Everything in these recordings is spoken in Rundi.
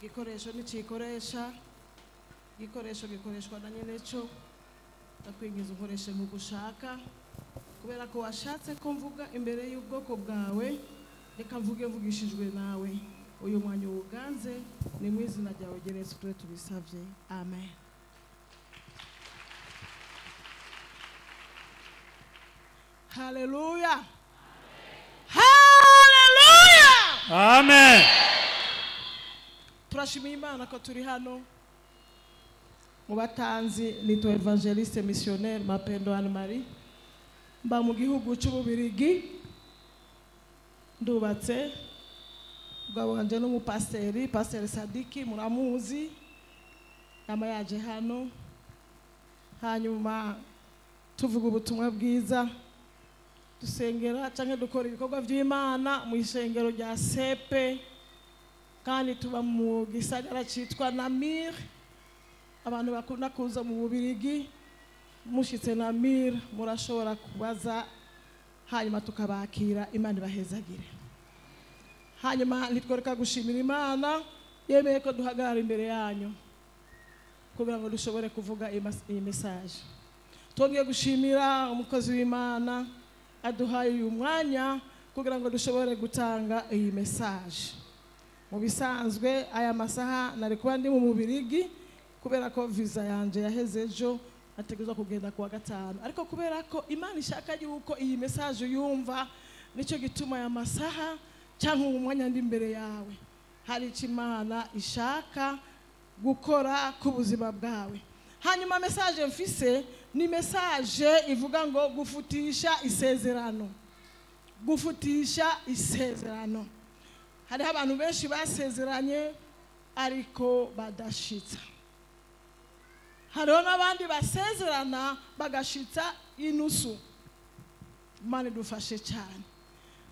Igikoresho nicikoresha, igikoresho gikoreshwa na nyeneco. Ndakwingiza unkoreshe nk'uko ushaka, kubera ko washatse ko mvuga imbere y'ubwoko bwawe. Reka mvuge mvugishijwe nawe. Uyu mwanya uwuganze, ni mu izina ryawe Yesu Kristo tubisavye, amen. Haleluya, haleluya, amen. Turashimiye Imana ko turi hano. Mu batanzi nitwa Evangeliste Missionnaire Mapendo Anne Marie, mba mu gihugu cy'Ububirigi, ndubatse. Umugabo wanje n'umupasiteri, Pasiteri Sadiki muramuzi, yama yaje hano. Hanyuma tuvuga ubutumwa bwiza, dusengera canke dukora ibikorwa vy'Imana mu isengero rya Sepe, kandi tuba mu gisagara citwa Namur. Abantu bakunda kuza mu Bubirigi, mushitse Namur murashobora kubaza, hanyuma tukabakira. Imana ibahezagire. Hanyuma ntitworeka gushimira Imana yemeye ko duhagarara imbere yanyu kugira ngo dushobore kuvuga iyi message. Twongeye gushimira umukozi w'Imana aduhaye uyu mwanya kugira ngo dushobore gutanga iyi message. Mu bisanzwe aya masaha nari kuba ndi mu Bubirigi, kubera ko visa yanje yaheze ejo, ategerezwa kugenda kuwa gatanu, ariko kubera ko Imana ishaka yuko iyi message yumva, nicyo gituma aya masaha cyangwa umwanya ndi imbere yawe. Hari icyo Imana ishaka gukora ku buzima bwawe. Hanyuma message mfise ni message ivuga ngo gufutisha isezerano. Gufutisha isezerano. Hariho abantu benshi basezeranye ariko badashitsa. Hariho n'abandi basezerana bagashitsa inusu. Imana idufashe cyane.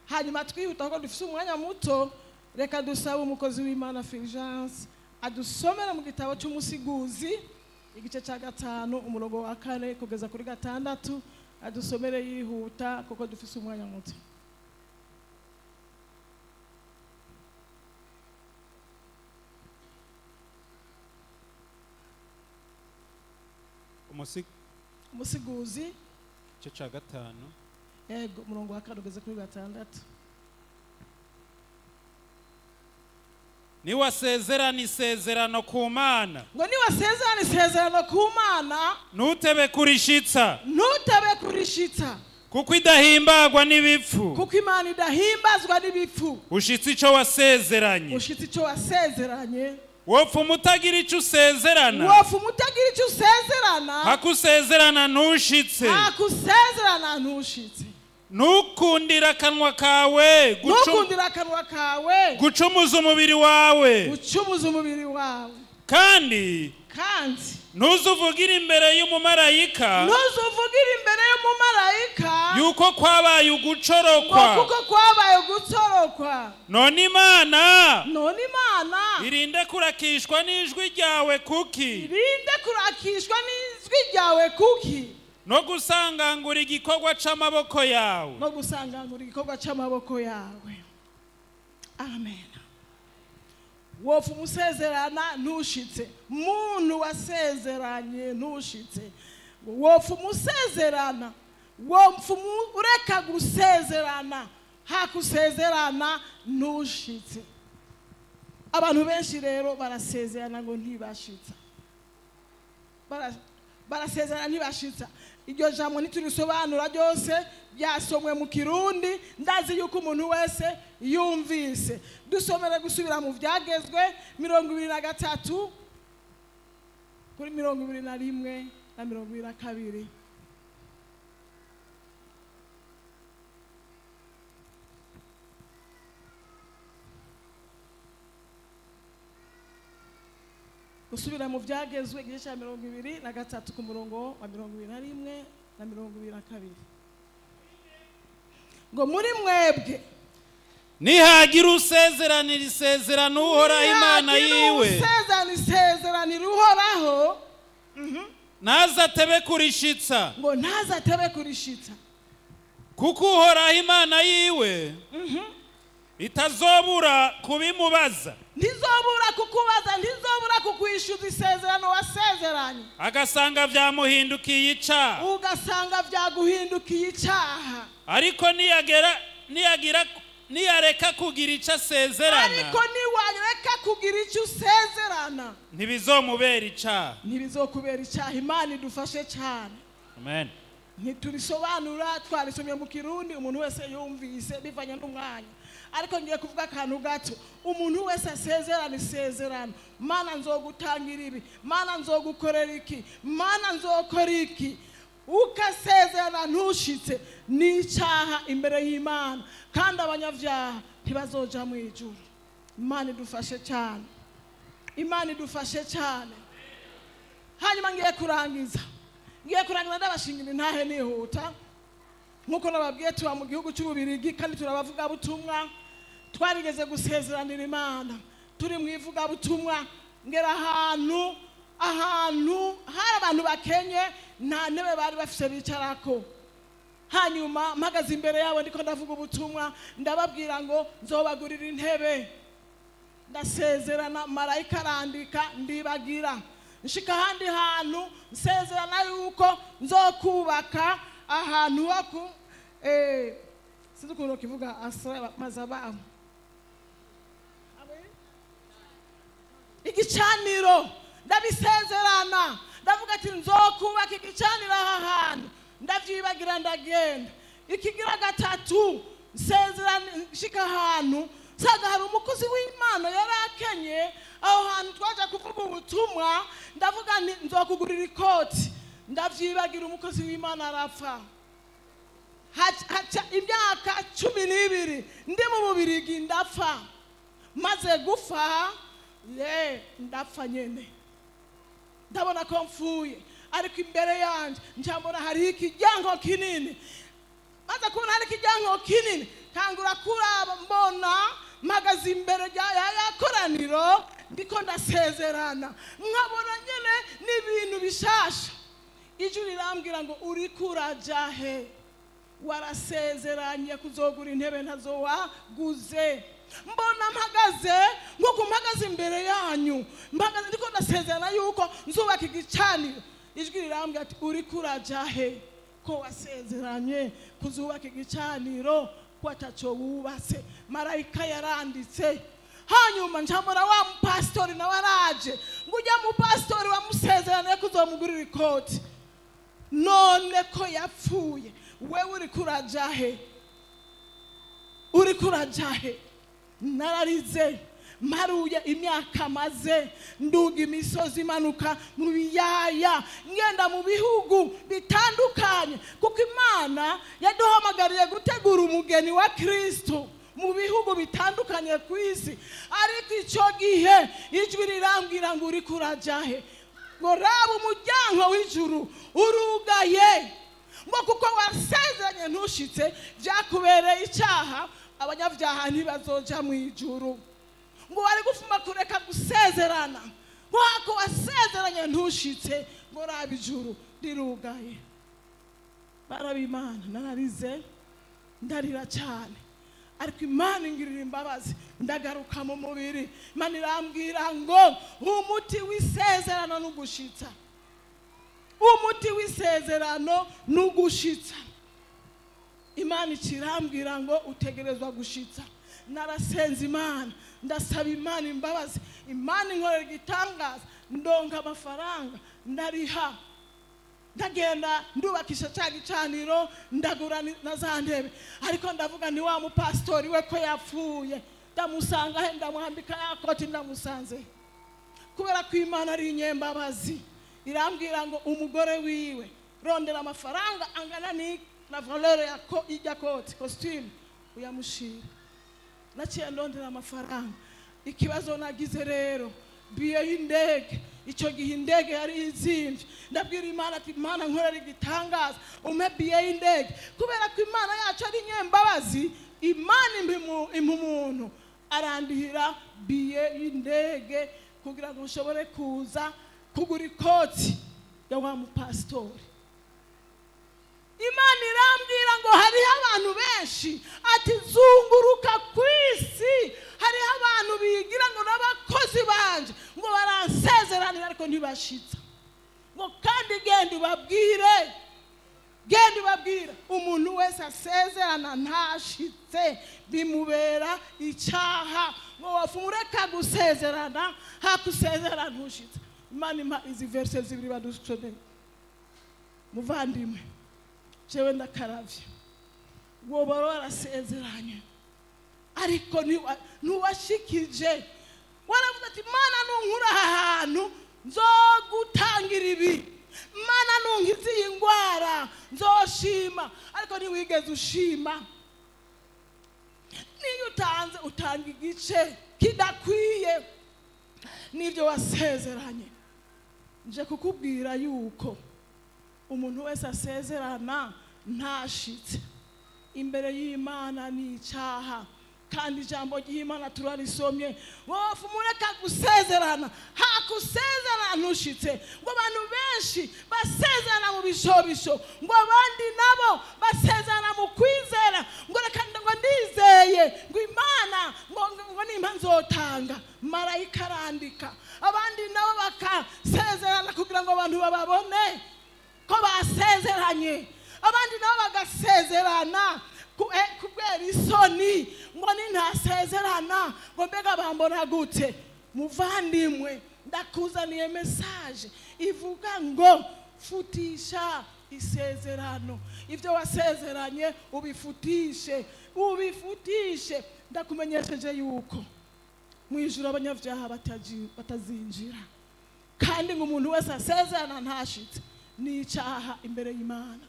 Hanyuma twihuta ko dufise umwanya muto, reka dusabe umukozi w'Imana Fulgence adusomera mu gitabo cy'Umusiguzi igice cya 5 umurongo wa 4 kugeza kuri 6, adusomere yihuta kuko dufise umwanya muto. Umusiguzi igice cya 5, yego, umurongo wa 4 kugeza kuri 6. Niwasezerana isezerano ku Mana, ngo niwasezerana isezerano ku Mana, ntutebe kurishitsa, ntutebe kurishitsa, kuko idahimbagwa n'ibipfu, kuko Imana idahimbazwa n'ibipfu. Ushitse ico wasezeranye, ushitse ico wasezeranye. Wopfa umutagira ico usezerana, wopfa umutagira ico usezerana, hakusezerana ntushitse, hakusezerana ntushitse. Ntukundira akanwa kawe, ntukundira akanwa kawe gucumuza umubiri wawe, gucumuza umubiri wawe. Kandi ntuzuvugire imbere y'umumarayika, ntuzuvugire imbere y'umumarayika yuko kwabaye ugucorokwa, kuko kwabaye ugucorokwa. None Imana, none Imana irinde kurakishwa n'ijwi ryawe kuki, irinde kurakishwa n'ijwi ryawe kuki, no gusangangura igikorwa c'amaboko yawe, no gusangangura igikorwa c'amaboko yawe. Amen. Wofu musezerana ntushitse, muntu wasezeranye ntushitse. Wofu musezerana, wofu ureka gusezerana, hakusezerana ntushitse. Abantu benshi rero barasezerana ngo ntibashitsa, barasezerana ntibashitsa. Iryo jambo ntiturisobanura ryose, byasomwe mu Kirundi, ndazi yuko umuntu wese yumvise. Dusomere gusubira mu Byagezwe 23 kuri 21 na 22. Gusubira mu Byagezwe igice cya 23 ku murongo wa 21 na 22. Ngo muri mwebwe nihagira usezeranira isezerano Uhoraho Imana yiwe, usezerana isezeranira Uhoraho, ntazatebe kurishitsa, ngo ntazatebe kurishitsa, kuko Uhoraho Imana yiwe itazobura kubimubaza, ntizobura kukubaza, ntizobura kukwishyuza isezerano wasezeranye. Agasanga vyamuhindukiye icaha. Ugasanga vyaguhindukiye icaha. Ariko niyagira niyareka kugira ico asezerana, ariko niwareka kugira icyo usezerana, ntibizomubera icaha. Ntibizokubera icyaha. Imana idufashe cyane. Amen. Ntiturisobanura, twarisomye mu Kirundi, umuntu wese yumvise bivanye n'umwanya, ariko ngiye kuvuga akantu gato. Umuntu wese asezerana isezerano: Mana, nzogutangira ibi, Mana, nzogukorera iki, Mana, nzokora iki, ukasezerana ntushitse, ni icyaha imbere y'Imana, kandi abanyabyaha ntibazoja mu ijuru. Imana idufashe cyane, Imana idufashe cyane. Hanyuma ngiye kurangiza, ndabashingira intahe nihuta. Nk'uko nababwiye, tuba mu gihugu cy'Ububirigi kandi turabavugabutumwa. Twarigeze gusezeranira Imana turi mu ivugabutumwa. Ngera ahantu hari abantu bakenye, nta ntebe bari bafise bicarako. Hanyuma mpagaze imbere yabo, ndiko ndavuga ubutumwa, ndababwira ngo nzobagurira intebe. Ndasezerana, marayika arandika, ndibagira. Nshika ahandi hantu, nsezerana yuko nzokubaka ahantu ho ku sinzi ukuntu kivuga asra mazabahu, igicaniro. Ndabisezerana, ndavuga ati nzokubaka igicaniro aha hantu, ndavyibagira, ndagenda. Ikigira gatatu, nsezerana, nshika ahantu nsanga hari umukozi w'Imana yari akenye aho hantu twaja kuvuga ubutumwa. Ndavuga nti nzokugurira ikoti, ndavyibagira, umukozi w'Imana arapfa. Haca imyaka 12 ndi mu Bubirigi, ndapfa. Maze gufa ye, ndapfa nyene, ndabona ko mfuye, ariko imbere yanje njambona hariho ikiryango kinini. Maze kubona hari ikiryango kinini, ntangura kuraba, mbona mpagaze imbere ya koraniro, ndiko ndasezerana, nkabona nyene n'ibintu bishasha. Ijwi rirambwira ngo uriko uraja he? Warasezeranye kuzogura intebe, ntazo waguze. Mbona mpagaze nk'uko mpagaze imbere yanyu, mpagaze ndiko ndasezerana yuko nzubaka igicaniro. Ijwi rirambwira ati uriko uraja he, ko wasezeranye kuzubaka igicaniro, ko ataco wubatse? Marayika yaranditse. Hanyuma ncambona wa mupasitori nawe araje, ngo ujya mupasitori wamusezeraniye kuzomugurira ikoti, none ko yapfuye, wewe uriko uraja he? Uriko uraja he? Nararize, mparuye imyaka maze nduga imisozi, imanuka mu biyaya, ngenda mu bihugu bitandukanye, kuko Imana yaduhamagariye gutegura umugeni wa Kristo mu bihugu bitandukanye ku isi. Ariko icyo gihe ijwi rirambwira ngo uriko uraja he? Ngo raba, umuryango w'ijuru urugaye, ngo kuko wasezeranye ntushitse, byakubereye icyaha, abanyabyaha ntibazoja mu ijuru. Ngo wari gufuma kureka gusezerana, ngo hako wasezeranye ntushitse, ngo raba, ijuru rirugaye. Barabimana, nararize, ndarira cyane, ariko Imana ingirira imbabazi, ndagaruka mu mubiri. Imana irambwira ngo umuti w'isezerano n'ugushitsa, umuti w'isezerano n'ugushitsa. Imana ikirambwira ngo utegerezwa gushitsa. Narasenze Imana, ndasaba Imana imbabazi, Imana inkorera igitangaza, ndonka amafaranga, ndariha, ndagenda ndubakisha cya gicaniro, ndagura na za ntebe. Ariko ndavuga ni wa mupasitori we ko yapfuye, ndamusanga he? Ndamuhambika ya koti, ndamusanze? Kubera ko Imana ari inyembabazi, irambwira ngo umugore wiwe, rondera amafaranga angana ni na valeur ya ko ijya koti, costume, uyamushira. Naciye ndondera amafaranga. Ikibazo nagize rero, billet y'indege, icyo gihe indege yari izimvye. Ndabwira Imana ati Imana, nkorera igitangaza, umpe billet y'indege. Kubera ko Imana yacu ari inyembabazi, Imana impa umuntu arandihira billet y'indege kugira ngo nshobore kuza kugura ikoti ya wa mupasitori. Imana irambwira ngo hariho abantu benshi, ati zunguruka ku isi, hariho abantu bigira ngo n'abakozi banje. ntibashitsa. Ngo kandi genda ubabwire, genda ubabwire, umuntu wese asezerana ntashitse bimubera icyaha. Ngo wafumureka gusezerana hakusezerana ntushitse. Imana impa izi verse zibiri badusomeye. Muvandimwe, jewe ndakaravye, woba warasezeranye ariko ntiwashikije. Waravuze ati Mana nunkura aha hantu nzogutangira ibi, Mana nunkiza iyi ndwara nzoshima, ariko ntiwigeze ushima. Niyo utanze utanga igice kidakwiye n'ibyo wasezeranye. Nje kukubwira yuko umuntu wese asezerana ntashitse imbere y'Imana ni icyaha. Kandi ijambo ry'Imana turarisomye, wofu mureka gusezerana hakusezerana ntushitse. Ngo abantu benshi basezerana mu bishobisho, ngo abandi nabo basezerana mu kwizera, ngo reka ngo ndizeye ngo Imana ngo nimba nzotanga. Marayika arandika, abandi nabo bakasezerana kugira ngo abantu bababone ko basezeranye, abandi nabo bagasezerana kubera isoni, ngo nintasezerana ngo mbega bambona gute. Muvandimwe, ndakuzaniye message ivuga ngo futisha isezerano. Ibyo wasezeranye ubifutishe, ubifutishe. Ndakumenyesheje yuko mu ijuru abanyabyaha batazinjira, kandi ngo umuntu wese asezerana ntashitse ni icyaha imbere y'Imana.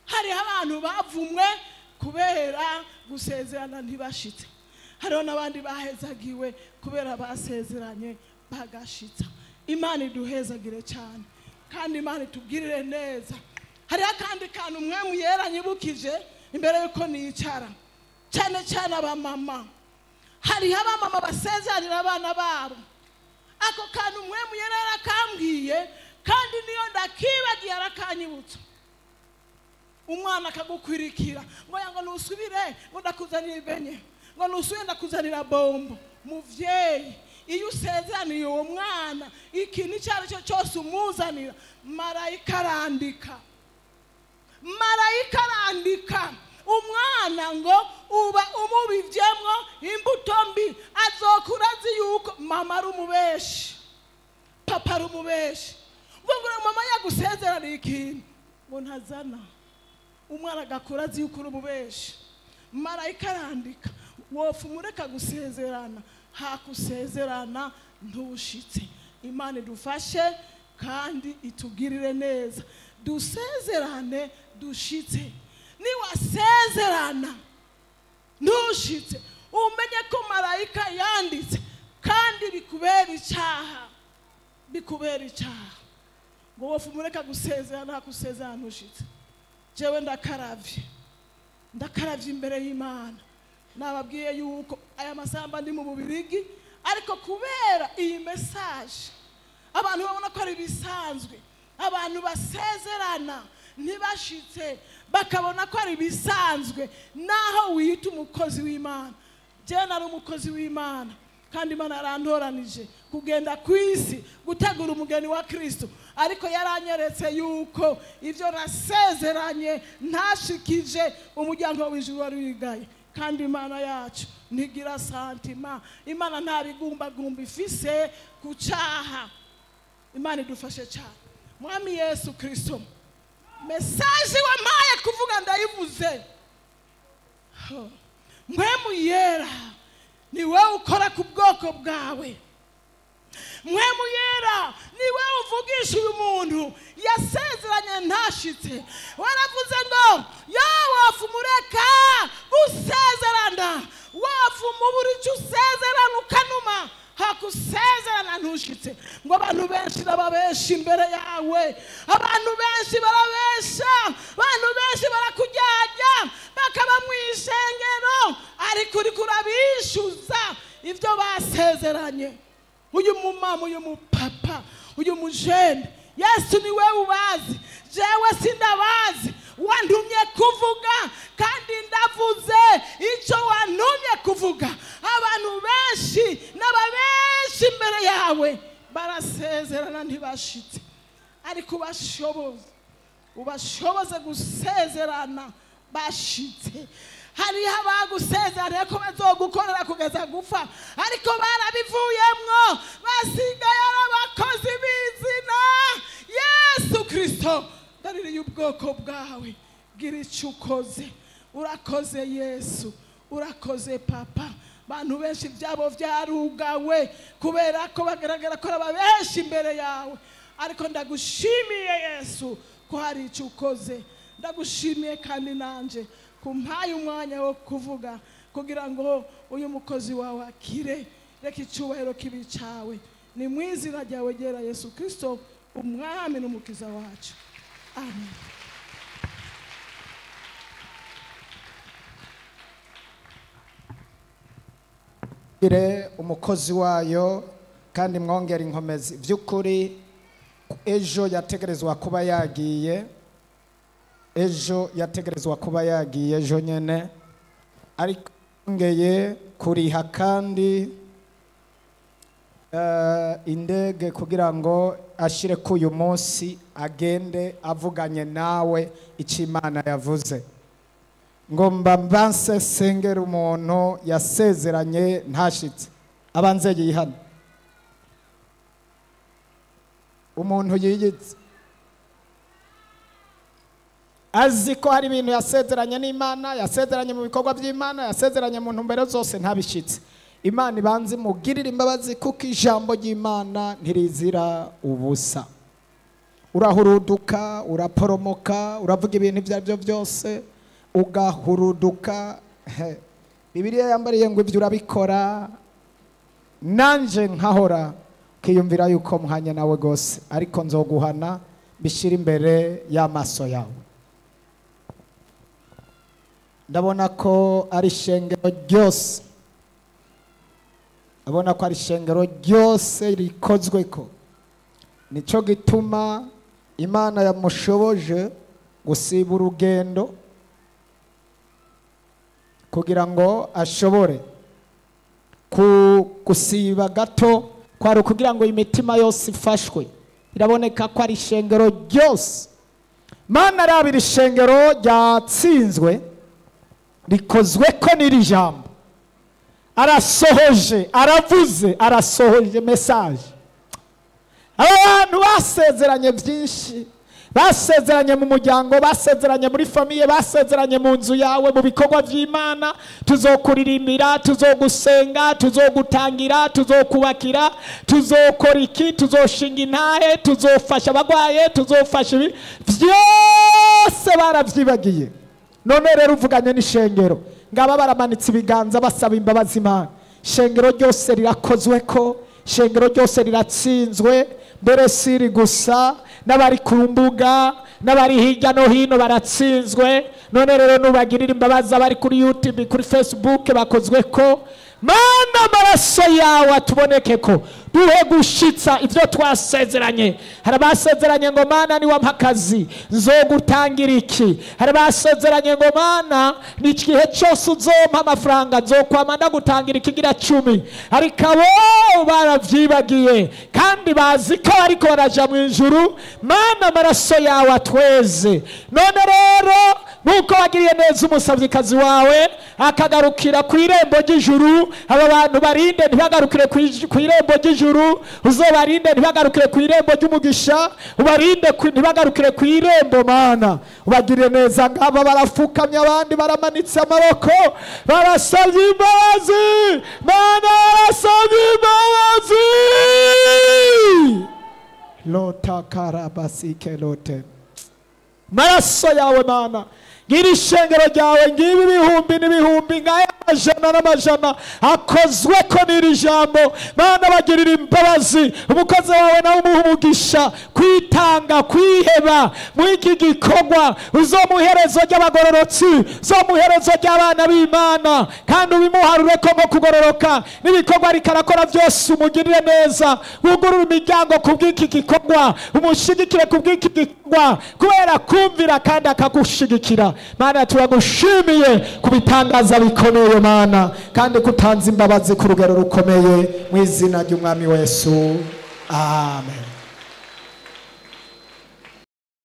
Hariho abantu bavumwe kubera gusezerana ntibashitse, hariho n'abandi bahezagiwe kubera basezeranye bagashitsa. Imana iduhezagire cyane, kandi Imana itubwirire neza. Hariho akandi kantu umwe muyeranyibukije imbere yuko nicara, cyane cyane abamama. Hariho abamama basezeranira abana babo. Ako kantu umwe muyera yarakambwiye, kandi niyo ndakibagiye arakanyibutsa. Umwana akagukwirikira ngo yango nusubire ngo ndakuzanira ibenye, ngo nusubire ndakuzanira bombo. Muvyeyi, iyo usezeraniye uwo mwana ikintu icyo ari cyo cyose umuzanira, marayika arandika, marayika arandika. Umwana ngo uba umubivyemwo imbuto mbi, azokura azi yuko mama ari umubeshi, papa ari umubeshi. Ngo mama yagusezeraniye ikintu ngo ntazana, umwana agakura azi yuko uri umubeshi. Marayika arandika, wofu mureka gusezerana hakusezerana ntushitse. Imana idufashe kandi itugirire neza, dusezerane dushitse. Niwasezerana ntushitse, umenye ko marayika yanditse, kandi bikubera icyaha, bikubera icyaha. Ngo wofu mureka gusezerana hakusezerana ntushitse. Jewe ndakaravye, ndakaravye imbere y'Imana. Nababwiye yuko aya masamba ndi mu Bubirigi, ariko kubera iyi message abantu babona ko ari bisanzwe, abantu basezerana ntibashitse bakabona ko ari bisanzwe. Naho wiyita umukozi w'Imana, jewe nari umukozi w'Imana, kandi Imana yarantoranije kugenda ku isi gutegura umugeni wa Kristo, ariko yaranyeretse yuko ivyo nasezeranye ntashikije umuryango w'ijuru wari wigaye. Kandi Imana yacu ntigira santima, Imana nta bigumbagumba ifise ku cyaha. Imana idufashe cyane. Mwami Yesu Kristo, message wampaye kuvuga ndayivuze. Mpwemu yera ni wewe ukora ku bwoko bwawe. Mpwemu yera ni wewe uvugisha uyu muntu yasezeranye ntashitse. Waravuze ngo wafumureka gusezerana, wafumubura icyo usezerana ukanuma hakusezerana ntushitse. Ngo abantu benshi n'ababenshi imbere yawe, abantu benshi barabesha, abantu benshi barakujyajya bakaba mu ishengero, ariko uriko urabishyuza ibyo basezeranye. Uyu mumama, uyu mupapa, uyu mujene, Yesu ni wewe ubazi, jewe sindabazi. Wantumye kuvuga kandi ndavuze icyo wantumye kuvuga. Abantu benshi n'ababenshi imbere yawe Barasezerana ntibashitse, ariko ubashoboze gusezerana bashitse. Hariho abagusezeraniye ko bazogukorera kugeza gupfa, ariko barabivuyemwo, basigaye ari abakozi b'izina. Yesu Kristo, ndaririye ubwoko bwawe, gira icyo ukoze. Urakoze Yesu, urakoze Papa. Bantu benshi byabo byarugawe kubera ko bagaragara ko aba benshi imbere yawe, ariko ndagushimiye Yesu ko hari icyo ukoze. Ndagushimiye kandi nanje kumpaye umwanya wo kuvuga kugira ngo uyu mukozi wawe akire. Reka icyubahiro kibi cyawe, ni mu izina ryawe ryera Yesu Kristo, umwami n'umukiza wacu, amen. Umukozi wayo kandi mwongera inkomezi. By'ukuri ejo yategerezwa kuba yagiye, ejo yategerezwa kuba yagiye ejo nyene, ariko ngeye kuriha kandi indege kugira ngo ashire ku uyu munsi agende avuganye nawe icyo Imana yavuze. Ngomba mbanse sengera umuntu yasezeranye ntashitse, abanze yihana. Umuntu yiyitse azi ko hari ibintu yasezeranye n'Imana, yasezeranye mu bikorwa by'Imana, yasezeranye mu ntumbero zose ntabishitse. Imana ibanze imugirire imbabazi, kuko ijambo ry'Imana ntirizira ubusa. Urahuruduka, uraporomoka, uravuga ibintu ibyo ari byo byose, ugahuruduka. Bibiliya yambariye ngo ibyo urabikora, nanje nkahora ukiyumvira yuko muhanye nawe gose, ariko nzoguhana bishyira imbere y'amaso yawe. Ndabona ko ari ishengero ryose, ndabona ko ari ishengero ryose rikozwe ko. Nico gituma Imana yamushoboje gusiba urugendo kugira ngo ashobore gusiba gato, kwari kugira ngo imitima yose ifashwe. Biraboneka ko ari ishengero ryose. Mana, arabira ishengero ryatsinzwe rikozwe ko n'iri jambo. Arasohoje, aravuze, arasohoje message. Abantu basezeranye byinshi, basezeranye mu muryango, basezeranye muri famille, basezeranye mu nzu yawe, mu bikorwa by'Imana. Tuzokuririmbira, tuzogusenga, tuzogutangira, tuzokubakira, tuzokora iki, tuzoshinga intahe, tuzofasha abagwaye, tuzofasha ibi byose barabyibagiye. None rero uvuganye n'ishengero, ngaba baramanitse ibiganza basaba imbabazi Imana. Ishengero ryose rirakozwe ko, ishengero ryose riratsinzwe, mbere siri gusa n'abari ku mbuga n'abari hirya no hino baratsinzwe. None rero nubagirira imbabazi abari kuri YouTube, kuri Facebook bakozwe ko. Mana, amaraso yawe atuboneke ko, duhe gushitsa ibyo twasezeranye. Hari abasezeranye ngo Mana niwampa akazi nzogutangira iki, hari abasezeranye ngo Mana ni igihe cyose uzompa amafaranga nzokwama ndagutangira ikigira 10, ariko abo baravyibagiye kandi bazi ko ariko baraja mu ijuru. Mana, amaraso yawe atweze. None rero nuko wagiriye neza umusavyikazi wawe akagarukira ku irembo ry'ijuru, aba bantu barinde ntibagarukire ku irembo ry'ijuru, uzobarinde ntibagarukire ku irembo ry'umugisha, ubarinde ntibagarukire ku irembo. Mana, ubagirire neza. Ngaba barafukamye, abandi baramanitse amaboko, barasabye imbabazi. Mana, barasabye imbabazi. Lota karabasike lote, maraso yawe Mana, ngira ishengero ryawe, ngibi ibihumbi n'ibihumbi, ngaya amajana n'amajana akozwe ko n'iri jambo. Mana, bagirira imbabazi umukozi wawe nawe umuha umugisha kwitanga, kwiheba muri iki gikorwa. Uzomuherezo ry'abagororotsi, uzomuherezo ry'abana b'Imana, kandi ubimuharure ko nko kugororoka n'ibikorwa ariko arakora byose. Umugirire neza, wugurure imiryango kubw'iki gikorwa, umushigikire kubw'iki gikorwa, kubera kumvira kandi akagushigikira. Mana, turagushimiye ku bitangaza bikomeye Mana, kandi kutanze imbabazi ku rugero rukomeye, mu izina ry'Umwami Yesu. Amen.